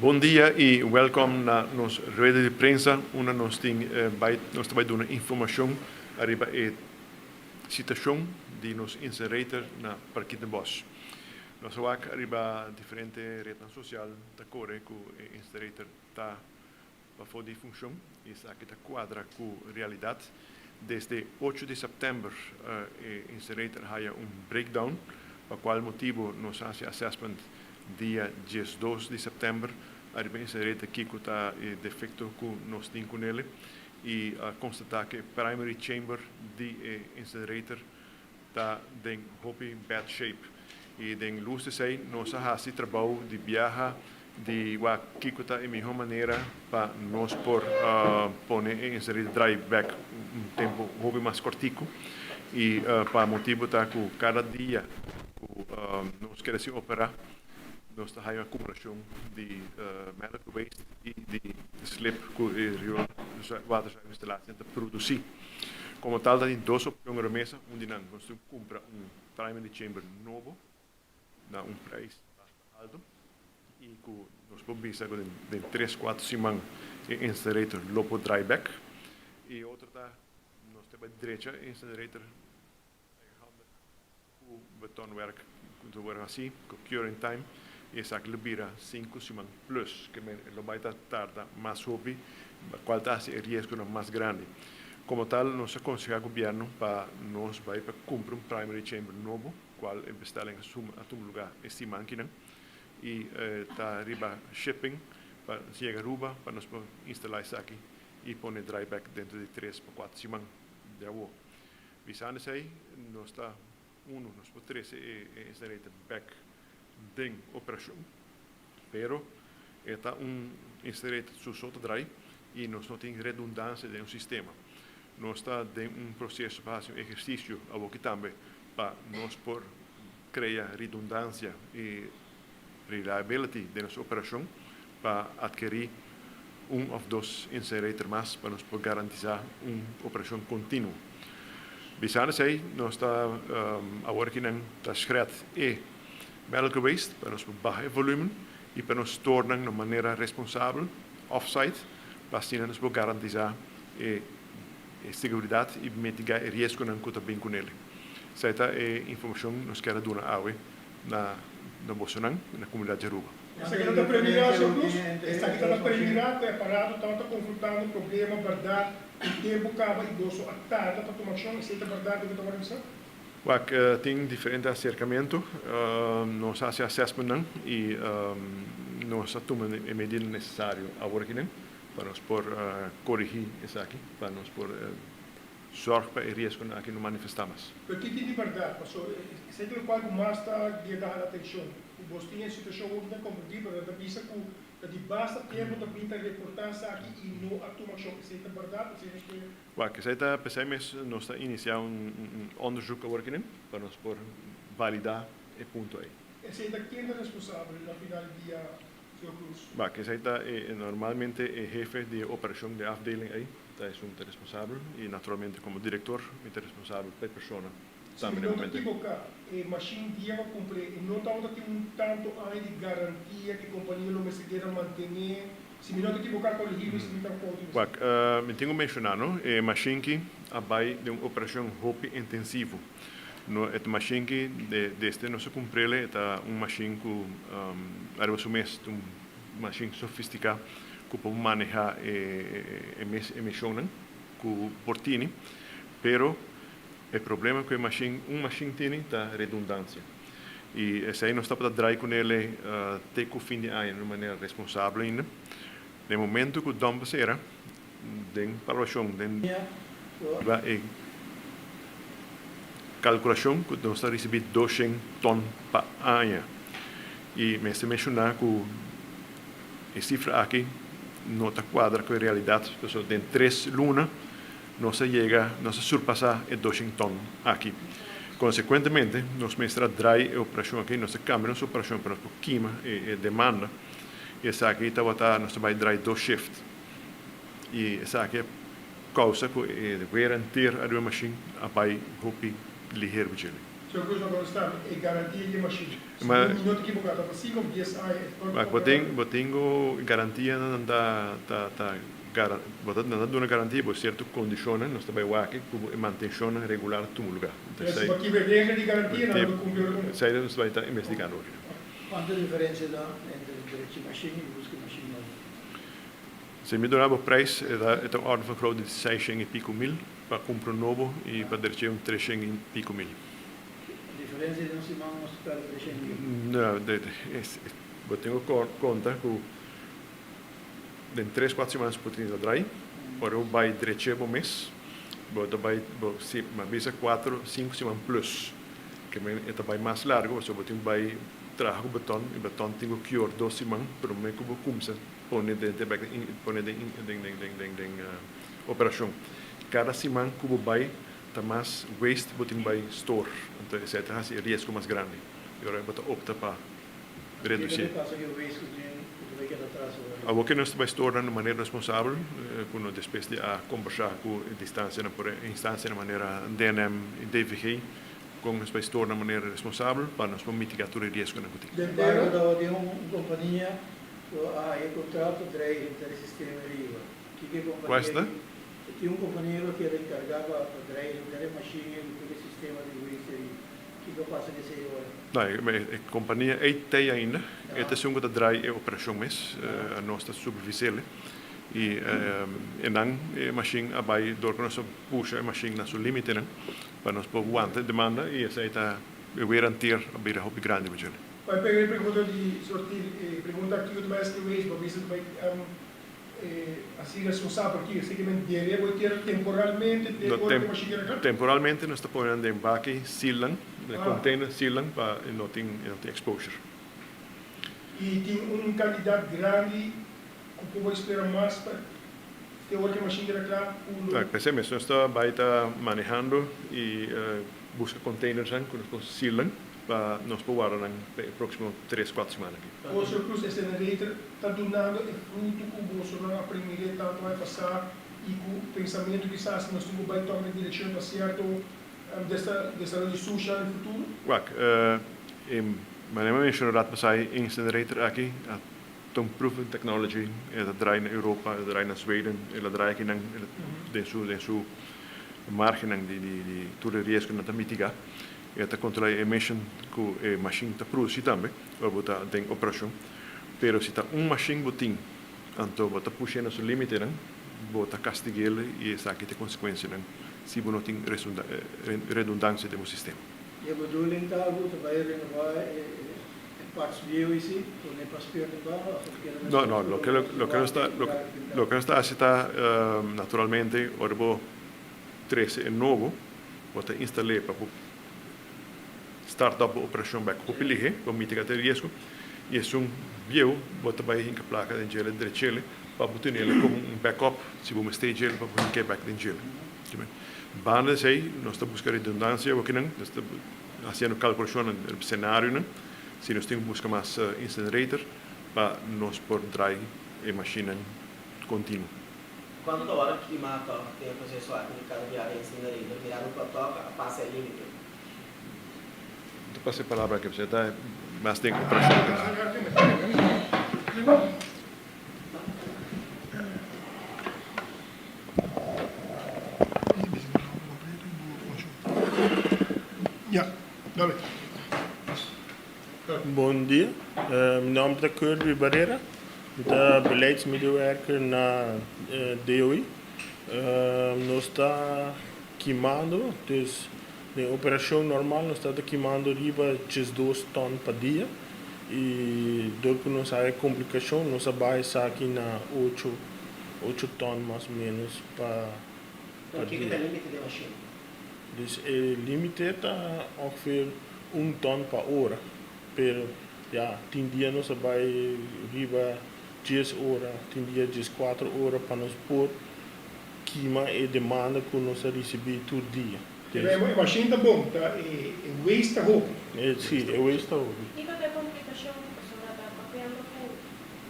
Bon dia i welkom na nos rueda di prensa unda nos tin bai nos ta bai duna informashon ariba e situashon di nos incinerator na Parkietenbos. Nos a wak ariba diferente rednan sosial ta kore ku e incinerator ta pafó di funshon i esaki ta kuadra ku realidat. Desde ocho di sèptèmber e incinerator a haya un breakdown, pa kual motibu nos a hasi assessment dia 12 di sèptèmber ariba e incinerator kiko ta e defekto ku nos tin kunele i a konstatá ku e primary chamber di e incinerator ta den hopi bad shape y den luz di esey nos a haci trabou di biaha di wak kico ta e miho manera pa nos por pone e incinerator draai bek un tempo hopi mas cortico y pa motibo ta cu cada dia cu nos keda sin opera nos ta haya un acumulacion di medical waste y di slip cu e riool waterzuiveringsinstallatie ta produci. Como tal ta tin dos opcion riba mesa, un di nan nos tin cumpra un primary chamber nobo na un prijs basta alto y cu nos por bisa cu den tres cuatro siman e incinerator lo por draai bek y e otro ta nos ta bay drecha e incinerator eigenhandig cu betonwerk cu ta worde haci cu curing time y esaki lo bira sinku siman plus ke men lo bay ta tarda mas hopi cual ta haci e riesgonan mas grandi. Como tal nos a conseha gobierno pa nos bay pa cumpra un primary chamber nobo cual e bestelling a tuma lugar e siman kinan y ta riba shipping pa yega Aruba pa nos por instala esaki y pone dry bek dentro di tres pa cuatro siman di awo. Bisando esei, nos ta unu, nos por trese e incinerator bek den operashon, pero e ta un incinerator su so ta drai i nos no tin redundansia den un sistema. Nos ta den un proseso pa hasi un ehersisio awoki tambe pa nos por krea redundansia i reliability den nos operashon pa atkerí un òf dos incinerator mas pa nos por garantisá un operashon kontinuo. Bisando esei, nos ta awor aki nan ta shred e medical waste pa nos por baha e volumen i pa nos store nan na un manera responsabel off-site pa asina nos por garantisá e seguridat i mitigá e riesgonan ku ta bin kunele. Esei ta e informashon nos kier a duna awe na na bosonan na komunidat di Aruba. Esaki ta ta premirá, señor Cruz? Esaki ta ta premirá ku e aparato tabata konfrontando problema bèrdat ku tempu kaba i boso a tarda pa tuma akshon? Esei ta bèrdat loke ta wòrdu bisa? Wak, tin diferente aserkamentu. Nos a hasi assessmentnan i nos a tuma e medidanan nesesario awor akinen pa nos por korigí esaki, pa nos por Zorg pa e riesgonan aki no manifestá mas. Pero kiko di bèrdat? Paso esei ta lokual ku mas ta yega hala atenshon. Ku bos tin e situashon hopi ta komprendí, pero nan ta bisa ku ta di basta tempu ta bin ta reportá esaki i no a tuma akshon. Esei ta bèrdat? Esei nos ke. Wak, esei ta p'esei mes nos ta inisiá un onderzoek awor kinan pa nos por validá e punto ei. Esei ta ken ta responsabel na final di dia, señor Cruz? Wak, esei ta normalmente e hefe di e operashon di e afdeling ei. Ta esun ta responsabel y naturalmente como director mi ta responsabel pa e persona tambe na e momento. Si mi no ta ekiboca, e machine dia pa cumpr'e e no tabata tin un tanto aña di garantia cu e compania lo mester keda mantene, si mi no ta ekiboca corigi mi si mi ta fout di Wak, mi tin cu menciona no, e machine ki a bay den un operacion hopi intensivo. No, e machine ki desde nos a cumpr'el e ta un machine cu ariba su mes ta un machine sofistica ku por maneha e mes emishonnan ku por tini, pero e problema ku e mashin, un mashin tini ta redundansia. I esei nos tabata drai kunele te ku fin di aña na un manera responsabel ainda. Den momento ku dump a sera, den palabrashon, den riba e kalkulashon ku nos ta risibí 200 ton pa aña. I mester menshoná ku e sifra aki no ta kuadra ku e realidat, pasobra den tres luna nos a yega, nos a surpasá e 200 ton aki. Konsekuentemente nos mester a drai e operashon aki, nos a kambia nos operashon pa nos por kima e demanda i esaki tabata nos ta bai drai dos shift i esaki a kousa ku e wear and tear ariba e mashin a bai hopi liher ku djele. Señor Cruz no contesta mi, e garantia di e machine, si Ma mi no ta equivoca ta pa cinco of dies aña e ta Ma bo tin bo tin cu garantianan ta ta ta gara bo ta nan ta duna garantia bo cierto condicionnan nos ta bay wak cu bo e mantencionnan regular tuma lugar. Pero si bo kiba e regla di garantia nan lo cumpli ora cu no. Esey nos ta bay ta investigando aki. Cuanto diferencia ta entre drechi machine y busca machine nobo? Si mi duna bo prijs e ta e ta un orde van grootte di seishen y pico mil. Pa kumpra un nobo i pa drecha un treshen i piko mil. Diferensia di un siman nos ta pèrdè treshen mil. No, bo tin ku konta ku den tres kuater siman por tin ta drai. Ora bo bai drecha bo mes, bo ta bai bo si mi a bisa kuater sinku siman plus. Ke men e ta bai mas largu pasobra bo tin ku bai traha ku beton i beton tin ku cure dos siman promé ku bo kumsa pone den pone den den Operashon. Kada siman ku bo bai ta mas waste bo tin bai store. Anto esei ta hasi e riesgo mas grandi. I ora bo ta opta pa redusi. Awor ke nos ta bai store nan di manera responsabel, ku no despues di a kombersá ku e distansianan por e instansianan manera DNM i DVG, kon nos bai store nan manera responsabel pa nos por mitigá tur e riesgonan ku tin. Den barco tabatin un kompania ku a haña kontrato drei henter e sistema riba. Kiko e kompania Cuesta? aki? Tin un kompania lo keda enkargá pa pa drei henter e mashin ei ku tur e sistema di waste ei. Kiko a pasa ku esei ora? No, e kompania ei t'ei ainda. E ta esun ku ta drai e operashon mes. Nos ta supervis'el. I e nan e mashin a bai dor ku nos a pusha e mashin na su límitenan pa nos por wanta e demanda i esei ta e weer en teer a bira hopi grandi pa djele. Bai pega e pregunta di Sortil. E pregunta kiko ta bai hasi ku e waste? Bo bisa ta bai Así responsabel ki esei ke men debe bo e tera temporalmente te No, ora ku machine keda kla? temporalmente nos ta pone nan den baki seal nan, den container seal nan pa e no tin e no tin exposure. I tin un kantidat grandi ku por bo spera mas pa te ora ku e machine keda kla ku lo. P'esei mes nos ta bai ta manehando i buska containersnan ku nos por seal nan pa nos por warda nan pa e proximo tres kuater siman aki. Boso Cruz e generator ta dunando e fruto cu bosonan a primir'é tanto aña pasá y cu pensamiento kisas nos tin cu bay tòg den direccion pa cierto desaroyo social den futuro? Wak, e manera mi a menciona rato pasá e incinerator aki a ta un proven technology, e ta draai na Europa, e ta draai na Zweden, e la draai akinan den su den su margennan di di tur e riesgonan ta mitiga, e ta controla e emission cu e machine ta produci tambe. Ora bo ta den operashon. Pero si ta un mashin bo tin, anto bo ta push'é na su límitenan, bo ta kastig'el i esaki ta e konsekuensianan si bo no tin redundansia den bo sistema. E bedoeling ta bo ta bai renobá e parts bieu isi, pone pa speur den banda of ta keda No, no, loke loke nos ta loke nos ta hasi ta naturalmente ora bo trese e nobo, bo ta instal'é pa bo Start up bo operashon bek hopi lihe pa mitiga te riesgo i esun bieu bo ta bai hinka plaka den djele drechele pa bo tenele komo un backup si bo mester djele pa bo hink'e bek den djele. Banda di esei nos ta buska redundansia awokinan, nos ta hasiendo kalkulashonnan riba senarionan si nos tin ku buska mas incinerator pa nos por drai e mashinnan kontinuo. Cuanto ta ora kima tok den e proceso aki di cada biaha incinerator mirando cu a tok a pasa e limite? Ta pasa e palabra aki pasobra ta mas den operashon ke nan. Bon dia, mi nomber ta Kirby Barrera, mi ta beleidsmedewerker na DOI. Nos ta kimando, dus den operashon normal nos ta kimando riba 12 ton pa dia i dor ku nos haya komplikashon nos a baha esaki na ocho, ocho ton mas o menos pa Pero kiko ta dia. e limite di mashina? Dus e limite ta ongeveer un ton pa ora, pero ya tin dia nos a bai riba dies ora, tin dia 14 ora pa nos por kima e demanda ku nos a risibí tur dia. Pero e machine ta bon, ta e waste ta hopi. Si, e waste ta hopi. Kiko ta e komplikashon ku pasobra ta papiando ku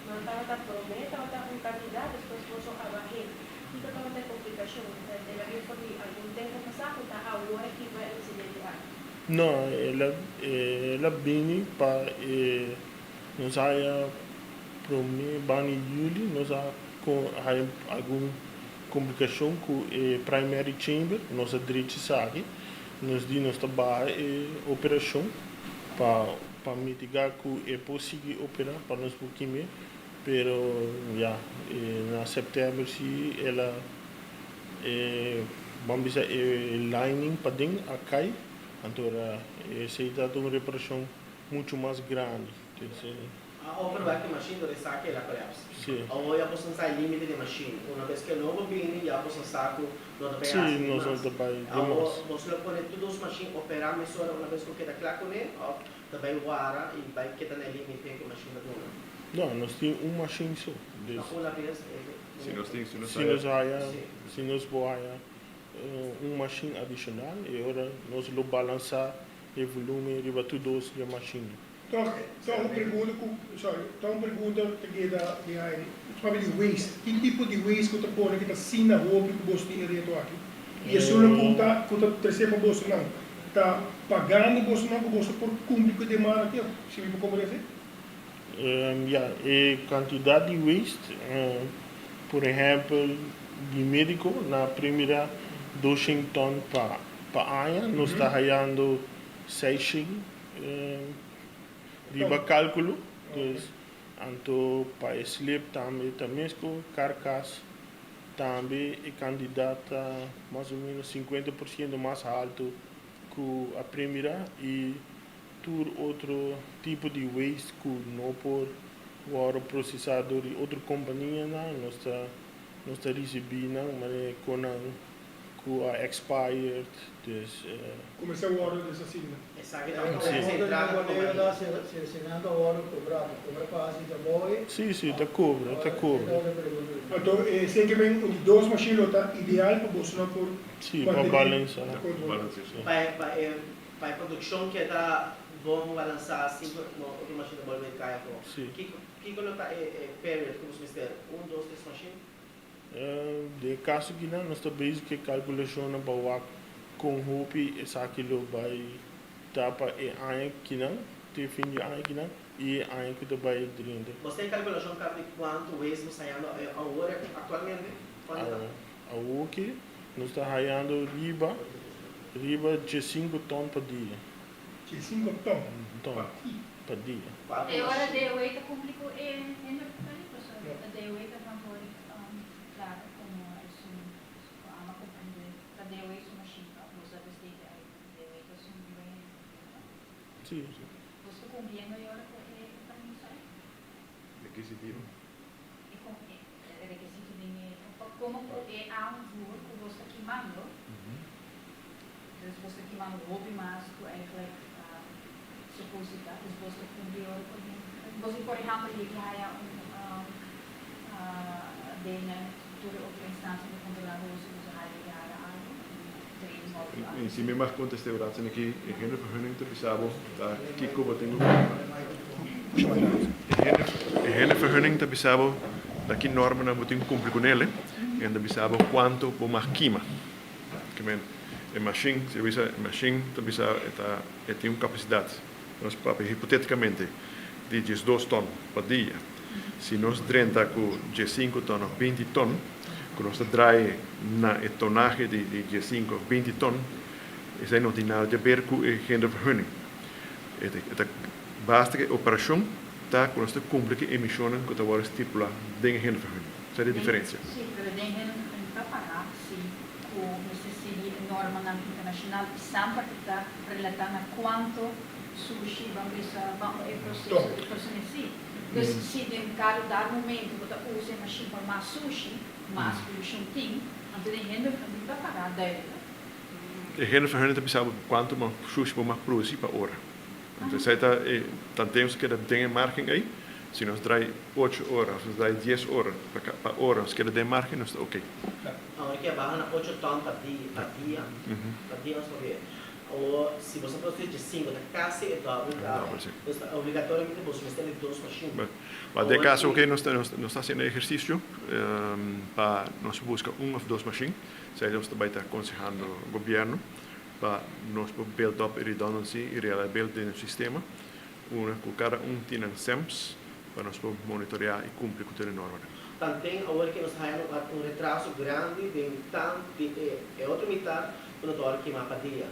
nan tabata promé tabata un kantidat despues boso a bah'é? Kiko tabata e komplikashon? El a bin for di algun tempu pasá ku ta awor aki pa e insidente aki? No, el a el a bini pa e nos haya prome bani juli nos a haya algun komplikashon ku e primary chamber, nos a drecha esaki, nos di nos ta baha e operashon pa pa mitiga ku e por sigui opera pa nos por kime, pero ya na september si el a E ban bisa e lining paden a kai, anto ora esei ta un reparashon muchu mas grandi. Entonces. A overwerk e mashin dor esaki el a collapse. Si. Awor ya boso sa e limite di e mashin. Una bes ku e nobo bini ya boso sa ku no ta bai hasi Si, di nos no mas. ta bai di Awor mas. boso lo pone tur dos mashin opera mesora una bes ku keda kla kuné òf ta bai wara i bai keda na e limite ku e mashin ta duna? No, nos tin un mashin so. Dus. Ta una bes e. Si nos tin, si nos Si nos haya. haya, si nos por haya un mashin adishonal, e ora nos lo balansá e volumen riba tur dos di e mashinnan. Tòg, tòg un pregunta ku, sorry, tòg un pregunta ta keda den aire. Pabia di waste, ki tipo di waste ku ta pone ku ta asina hopi ku boso tin e reto aki? I esunnan ku ta, ku ta trese pa bosonan, ta pagando bosonan ku boso por kumpli ku e demanda aki? Si mi por komprende así? Ya, e kantidat di waste, por ehèmpel di médiko na primera doshen tòn pa pa aña, nos ta hayando seishen riba kálkulo. Dus, anto pa e slip tambe ta mesko, karkas tambe e kantidat ta mas o ménos 50% mas haltu ku a primera i Tur otro tipo di waste ku no por wòrdu prosesá dor di otro kompanianan, nos ta nos ta risibí nan manera kon nan ku a expired, dus. Kuminsá wòrdu deshací nan. Esaki ta un prensa entrada pa kompania. Seleccionando a wòrdu kobrá, ta kobra pa hasi trabou ei? Sí, sí, ta kobra, ta kobra. Anto esei ke men un di dos mashin lo ta ideal pa boso nan por Sí, pa mantené balansa. kontrol. Pa e Pa e produccion keda bon balansa sin cu no otro machine ta bolbe cay afo. Sí. Kico kico lo ta e e period cu bos mester? Un, dos, tres machine? Den e caso akinan nos ta bezig cu e calculacionnan pa wak con hopi esaki lo bay ta pa e aña akinan, te fin di aña akinan y e aña cu ta bay drenta. Bos tin e calculacion caba di cuanto waste bos ta hayando awor actualmente? Cuanto ta? Awoki nos ta hayando riba riba diesinco ton pa dia. Diesinco ton Ton pa dia. E ora DOW ta cumpli cu e hende vergunning? Pasobra ta DOW ta verantwoordelijk claro como esun cu ama comprende ta DOW su machine of boso a besteed uit DOW ta esun riba e hende vergunning no? Si. Boso ta cumpliendo e ora cu e permiso ei? Requisitivo. E con e requisito den e pa como cu e aanvoer cu bos ta kimando, dus bos ta kimando hopi mas cu eigenlijk supposi ta, dus bos ta cumpli ora cu den, bos por ehempel yegi haya un den tur e otro instancia ta controla bos si bos a haya yegi haya algo, train of En si mi mag contesta e vraag aki, e hende vergunning ta bisa bo ta kico bo tin cu cumpli. E hende vergunning ta bisa bo ta ki normanan bo tin cu cumpli cu nele en ta bisa bo cuanto bo mag kima. Ke men e mashin, si bo bisa e mashin ta bisa e ta e tin un capacidad, nos papia hipoteticamente, di diesdos ton pa dia. Si nos drenta cu diescinco ton of binti ton, cu nos ta draai na e tonahe di diescinco of binti ton, esei no tin nada di haber cu e hende vergunning. E ta basta cu e operacion ta cu nos ta cumpli cu e emisionnan cu ta worde stipula den e hende vergunning. Esei ta e diferencia. Sí, pero den hende vergunning ta para si cu mester sigui e normanan internacional y semper e ta relata na cuanto sushi ban bisa ban e proceso e persona si. Dus si den cada dado momento bo ta usa e mashin pa mas sushi, mas polucion tin, anto den hende vergunning ta para duidelijk. E hende vergunning ta bisa bo cuanto mas sushi bo mag produci pa ora. Anto esei ta e tanten nos keda den e margen ei, si nos draai ocho ora of nos draai dies ora pa ora nos keda den e margen nos ta oké. Awor ke a baha na ocho ton pa dia, pa dia, pa dia nos papia. Awor si boso a produci diesinco ta casi e dobbel caba. Dus ta obligatoriamente boso mester di dos mashin. Ma den caso oké nos ta nos ta haciendo ehercicio pa nos busca un of dos mashin, esei nos ta bay ta aconsehando gobierno. pa nos por build up e redundancy y reliability den nos sistema, unda cu cada un tin nan SEMS pa nos por monitorea y cumpli cu tur e normanan. Tanten awor ke nos haya un retraso grandi den tan di e otro mitar ku no ta ora kima pa dia.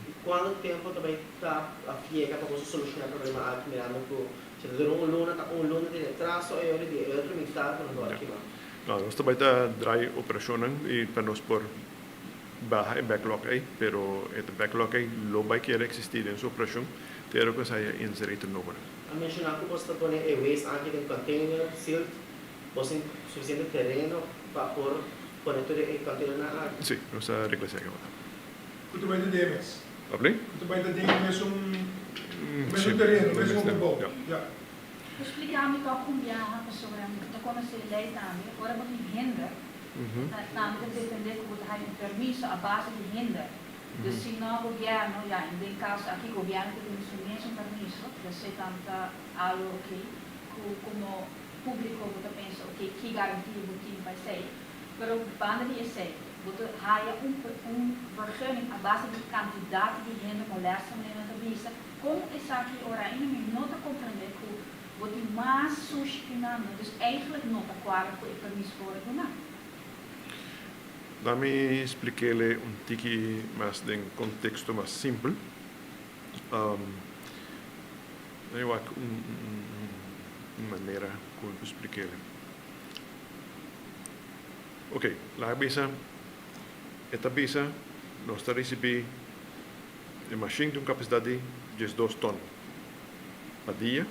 I kuantu tempu ta bai ta fiega pa boso solushoná e problema aki mirando ku si ta dura un luna ta un luna di retraso e ora di e otro mitar ku no ta ora kima? No, nos ta bai ta draai operashonnan i pa nos por baha e backlog ei, pero e backlog ei lo bai keda eksistí den su operashon te ora ku nos haya incinerator nobonan. A menshoná ku boso ta pone e waste aki den container, silt, boso tin sufisiente tereno pa por pone tur e containernan aki? Sí, nos ta regla esei akaba. Ku ta bai ta den e mes. Abli? Ku ta bai ta den e mesun mesun tereno, mesun gebou. Ya. Explica mi toch un biaha pasobra mi ta conoce e ley tambe, ora bo tin hende tambe ta depende cu bo ta haya un permiso a base di hende. Dus si no gobierno, ya en den caso aki gobierno ta duna su mesun permiso, dus e tambe ta algo ok cu como publico bo ta pensa ok ki garantia bo tin pa esey. Pero banda di esey bo ta haya un un vergunning a base di cantidad di hende molesta manera nan ta bisa. Con esaki ora ainda mi no ta comprende cu bo tin mas sushi cu nan no, dus eigenlijk no ta cuadra cu e permiso cu ora duna. Laat mi splik'ele un tiki mas den contexto mas simpel. Mi wak un manera cu mi por splik'ele. Ok, laat bisa, e ta bisa nos ta ricibi e mashin tin un capacidad di 12 ton pa dia.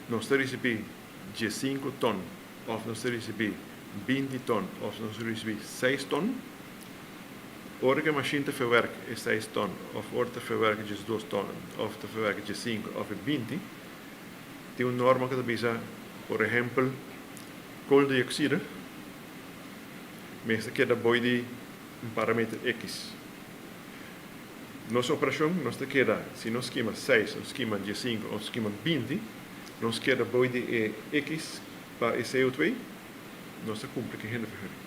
Nos ta ricibi 15 ton of nos ta ricibi 20 ton of nos ta ricibi 6 ton. Ora cu e mashin ta verwerk e 6 ton of ora ta verwerk e 12 ton of ta verwerk e 15 of e 20, tin un norma cu ta bisa, por ehempel, kooldioxide mester keda boy di un parameter X. Nos operacion nos ta keda, si nos kima 6, nos kima 15 of nos kima 20, nos keda boy di e X pa e CO2, nos ta cumpli cu e hindervergunning.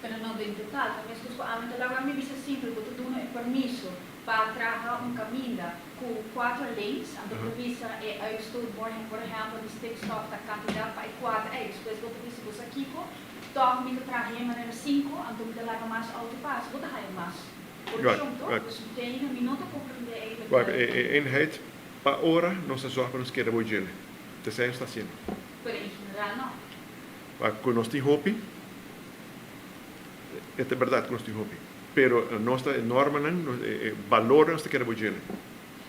Pero no den total, ta mescos cu ami ta laga mi bisa simpel, bo ta duna e permiso pa traha un caminda cu cuater lanes, anto bo ta bisa e uitstoot por ehempel di stikstof ta cantidad pa e cuater ey, despues bo ta bisa bo sa kico, Tòg mi ta traha hei manera sinku, anto mi ta laga mas outo pas. Bo ta haya mas polushon, tòg? Dus mi te mi no ta komprendé eigenlijk. Wak, e eenheid pa ora nos ta zòrg pa nos keda bo djele. T'esei nos ta hasiendo. Pero en general no. Wak, ku nos tin hopi, e ta bèrdat ku nos tin hopi, pero nos ta e normanan, e balornan nos ta keda bo djele.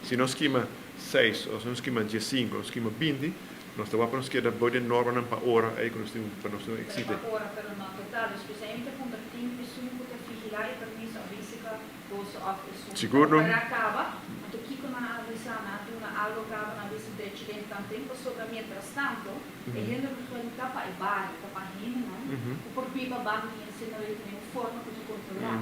Si nos kima seis of si nos kima diesinku of nos kima 20, nos ta wak pa nos keda bou den normanan pa ora ei ku nos tin pa nos no eksite. Pero pa ora, pero no total. Dus p'esei mi ta puntra tin esun ku ta vigilá e permiso a bisa ka boso of esun ku Sigur ta no. operá kaba. Anto kiko nan a avisá? Nan a duna algo kaba? Nan a bisa drechi den tanten? Pasobra mientrastanto e hende vergunning ta pa e bario, ta pa hendenan ku por biba banda di incinerator den un forma ku ta kontrolá.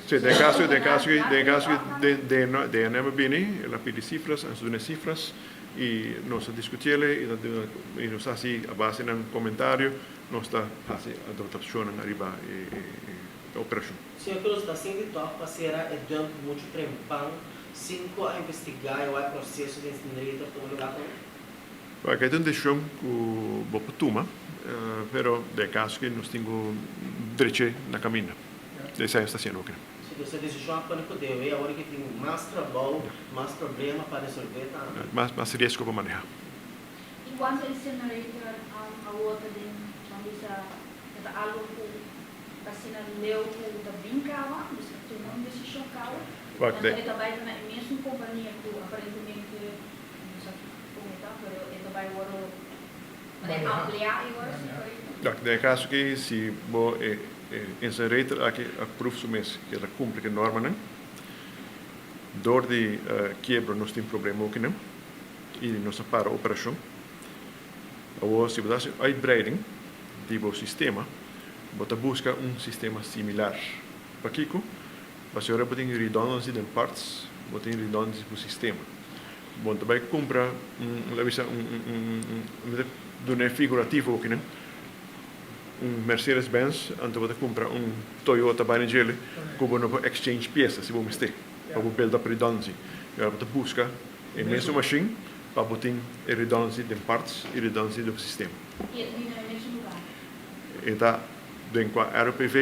Sí, den caso, den caso, den caso de, de, de NM bini, el a pidi cifras, nos duna cifras y nos a discutiele y, y nos haci a base nan comentario, nos ta haci adaptacionnan ariba e, e, e operacion. Señor Cruz, ta sinti tòg pa sera e dump muchu trempan sin ku a investigá e wak proseso di incinerator tuma lugá promé? Wak, e ta un decision ku bo por tuma, pero den e caso aki nos tin ku dreche na caminda. Esei nos ta hasiendo oke. Si dus e desishon a pone ku debe awor ki tin mas trabou, mas problema pa resolve tambe. Mas mas riesgo pa maneha. I kuantu incinerator awor ta den nan bisa e ta algo ku ta asina leu ku ta bin kaba, dus a tuma un desishon kaba. Wak Anto e ta bai ta na e mesun kompania ku aparentemente no sa kon e ta pero e ta bai wòrdu ampliá i wòrdu si korekto. Wak, den e kaso aki si bo e E incinerator aki a pruf su mes ku el a kumpli ku e normanan. Dor di kiebro nos tin problema okinan i nos a para operashon. Awor si bo ta hasi uitbreiding di bo sistema, bo ta buska un sistema similar. Pakiko? Pasobra ora bo tin redundancy den parts, bo tin redundancy ku sistema. Bo no ta bai kumpra un, laga bisa un, mi ta duna e figurativo okinan. un Mercedes Benz anto bo ta kumpra un Toyota bai na djele ku bo no por exchange piesa si bo mester pa bo build up redundancy. I ora bo ta buska e mesun mashin pa bo tin e redundancy den parts i redundancy den bo sistema. I e ta bini na e mesun lugar? E ta den kua ROPV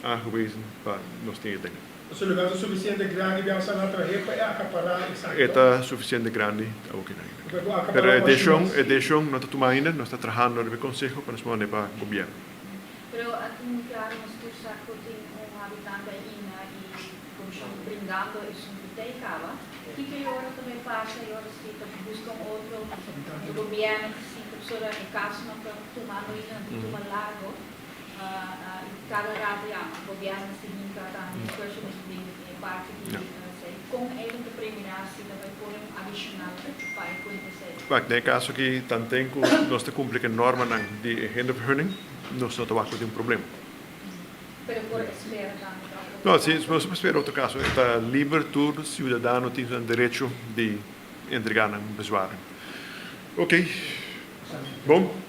aangewezen pa nos tin e den. Su lugar ta suficiente grandi bi a na trahe pa e acapará exacto. E ta suficiente grandi awoki na ainda. Pero e decision, e decision no ta tuma ainda, nos ta trahando riba e conseho pa nos manda pa gobierno. Pero a tin claro nos tur sa cu tin un habitante ainda y comision brindando esun cu tey caba. Kico y ora ta bay pasa y ora si ta busca un otro gobierno ta sinta pasobra e casonan ta tumando ainda nan ta tuma largo. Kada rato ya gobierno mester hinka tambe esfuerso den e parti di esei. Kon eigen ta premira si ta bai pone un adishonal pa e kuenta esei? Wak, den e kaso aki tanten ku nos ta kumpli ku e normanan di e hindervergunning, nos no ta wak ku tin un problema. Pero por espera tambe ta otro No, si nos por spera otro kaso. E ta liber, tur siudadano tin su derecho di entrega nan bezwaren. Oké, bon.